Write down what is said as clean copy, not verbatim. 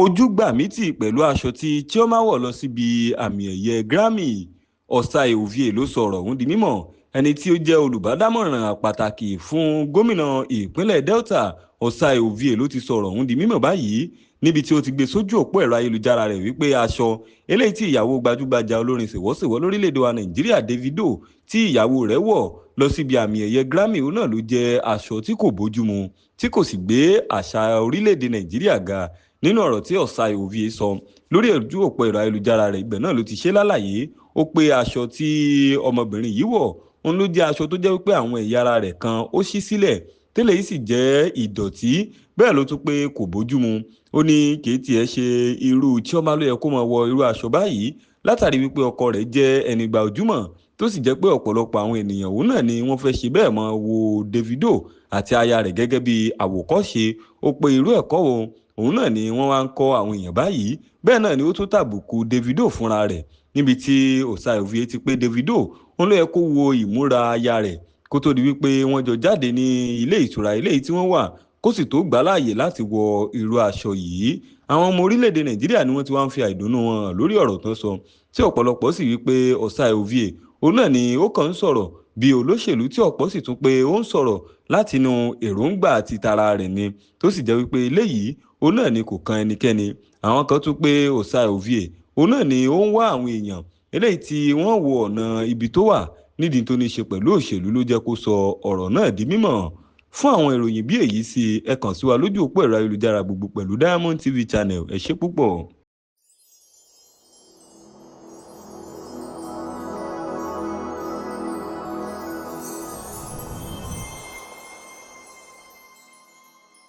Ojú gbà mí tì pẹ̀lú aṣọ tí Chioma wọ̀ lọ síbi àmì ẹ̀yẹ Grammy. Ossai Ovie ló sọ ọ̀rọ̀ ọ̀hún di mímọ̀. Ẹni tí ó jẹ́ olùbádámọ̀ràn pàtàkì fún gómìnà ìpínlẹ̀ Delta, Ossai Ovie, ló ti sọ ọ̀rọ̀ ọ̀hún di mímọ̀ báyìí níbi tí ó ti gbé sójú òpó ẹ̀rọ ayélujára rẹ̀ wípé aṣọ eléyìí tí ìyàwó gbajúgbajà olórin ṣèwọ́ṣèwọ́ lórílẹ̀‐èdè wa Nàìjíríà Davido tí ìyàwó rẹ̀ wọ̀ lọ síbi àmì ẹ̀yẹ Grammy òun náà ló jẹ́ aṣọ tí kò bójúmu, tí kò sì gbé àṣà orílẹ̀‐èdè Nàìjíríà ga. Nínú ọ̀rọ̀ tí Ossai Ovie sọ lórí ojú òpó ẹ̀rọ ayélujára rẹ̀, ibẹ̀ náà ló ti ṣe lálàyé. Ó pé aṣọ tí ọmọbìnrin yìí wọ̀ òun ló jẹ́ aṣọ tó jẹ́ wípé àwọn ẹ̀yà ara rẹ̀ kan ó ṣí sílẹ̀, tẹ́lẹ̀ yìí sì jẹ́ ìdọ̀tí. Bẹ́ẹ̀ ló tún pé kò bójúmu. Ó ní kì í tiẹ̀ ṣe irú Chioma ló yẹ kó máa wọ irú aṣọ báyìí, látàrí wípé ọkọ rẹ̀ jẹ́ ẹni gba ojúmọ̀, tó sì jẹ́ pé ọ̀pọ̀lọpọ̀ àwọn ènìyàn òun náà ni wọ́n fẹ́ ṣe bẹ́ẹ̀ máa wo Davido àti aya rẹ̀ gẹ́gẹ́ bí àwòkọ́ṣe. Ó pé irú ẹ̀kọ́ wo òun náà ni wọ́n wá ń kọ́ àwọn èèyàn báyìí. Bẹ́ẹ̀ náà ni ó tún tàbùkù Davido fúnra rẹ̀, níbi tí Ossai Ovie ti pé Davido òun ló yẹ kó wo ìmúra aya rẹ̀ kó tó di wípé wọ́n jọ jáde ní ilé ìtura eléyìí tí wọ́n wà, kó sì tó gbà á láàyè láti wọ irú aṣọ yìí. Àwọn ọmọ orílẹ̀-èdè Nàìjíríà ni wọ́n ti wá ń fi àìdùnnú wọn hàn lórí ọ̀rọ̀ tó sọ, tí ọ̀pọ̀lọpọ̀ sì wí pé Ossai Ovie òun náà ni ó kàn ń sọ̀rọ̀ bí olóṣèlú, tí ọ̀pọ̀ sì tún pé ó ń sọ̀rọ̀ látinú èròǹgbà ti tara rẹ̀ ni, tó sì jẹ́ wípé eléyìí òun náà ni kò kan ẹnikẹ́ni. Àwọn kan tún pé Ossai Ovie òun náà ni ó ń wá àwọn èèyàn eléyìí tí wọ́n wo ọ̀nà ibi tó wà nídìí tó ní ṣe pẹ̀lú òṣèlú ló jẹ́ kó sọ ọ̀rọ̀ náà di mímọ̀. Fún àwọn ìròyìn bí èyí sí, ẹ kàn sí wa lójú òpó ẹ̀rọ ayélujára gbogbo pẹ̀lú Diamond TV channel. Ẹ ṣé púpọ̀.